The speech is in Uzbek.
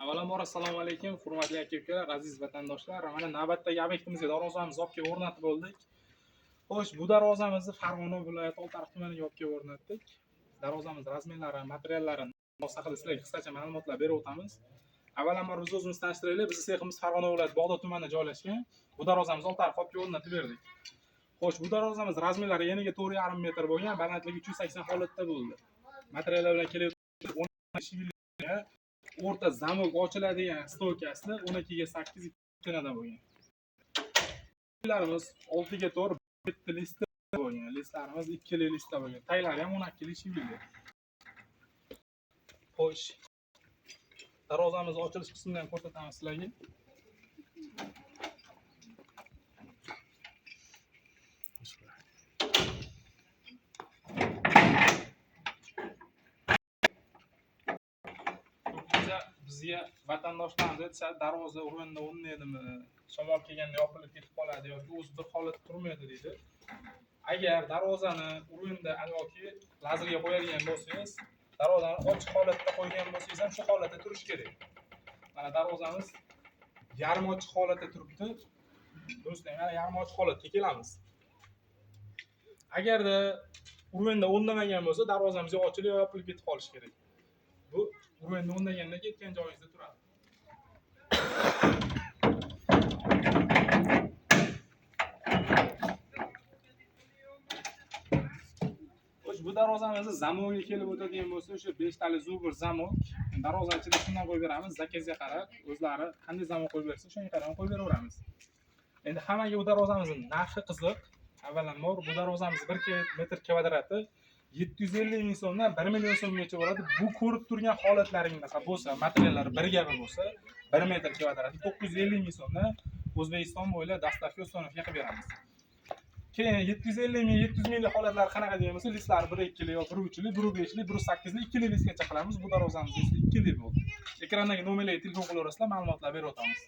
Avvalambor assalomu alaykum, hurmatli aka-ukalar, aziz vatandoshlar. Mana navbatdagi obyektimizga darvozamizni olib kelib o'rnatib bo'ldik. Xo'sh, bu darvozamizni Farg'ona viloyati Oltiariq tumaniga olib kelib o'rnatdik. Darvozamiz razmerlari, materiallari haqida sizlarga qisqacha ma'lumotlar berib o'tamiz. Avvalambor biz o'zimiz tanishtiraylik. Bizning seximiz Farg'ona viloyati Bog'dod tumanida joylashgan. Bu darvozamizni Oltiariqqa olib kelib o'rnatib berdik. Xo'sh, bu darvozamiz razmerlari eniga 4,5 metr bo'lgan, balandligi 380 holatda bo'ldi. Materiallar bilan kelib o'rta zamok ochiladigan stoykasi 12 ga 8 ikkinadan bo'lgan. Larimiz 6 ga 4 bitta listda bo'lgan. Listlarimiz ikkili listda bo'lgan. Taglari ham 12 lik shivili. Xo'sh. Darvozamiz ochilish qismini ham ko'rsatamiz sizlarga. Ko'pincha bizga vatandoshlarimiz aytishadi, darvoza o'rnida o'rnaydimi, shamol kelganda yopilib ketib qoladi yoki o'zi bir holatda turmaydi deydi. Agar darvozani o'rnida yoki lazerga qo'yadigan bo'lsangiz, darvozani ochiq holatda qo'ygan bo'lsangiz ham shu holatda turishi kerak. Mana darvozamiz yarim ochiq holatda turibdi. Do'stlar, mana yarim ochiq holatga kelamiz. Agarda o'rnida o'rnamagan bo'lsa, darvozamiz ochilib yopilib ketib qolishi kerak. Bu o'rnida o'rnaganda ketgan joyingizda turadi. Xo'sh, bu darvozamizni zamonga kelib o'tadigan bo'lsa, o'sha 5 tali zubr zamok. Darvoza ichida shundan qo'yib beramiz, zakazga qarab, o'zlari qanday zamok qo'yib bersa, shunga qarab qo'yib beraveramiz. Endi hammaga bu darvozamizning narxi qiziq. Avvalambor bu darvozamiz 1 metr kvadrati 750 ming so'mdan 1 million so'mgacha bo'ladi. Bu ko'rib turgan holatlaringda bo'lsa, materiallar bir gabi bo'lsa, 1 metr kvadrati 950 ming so'mdan O'zbekiston bo'ylab dostavka ustonovka qilib beramiz. Keyin 750 ming, 700 minglik holatlar qanaqa degan bo'lsa, listlar 1.2lik yo 1.3lik, 1.5lik, 1.8lik, 2lik listgacha qilamiz. Bu darvozamiz esa 2lik bo'ldi. Ekrandagi nomerlarga telefon qilaverasizlar, ma'lumotlar berib o'tamiz.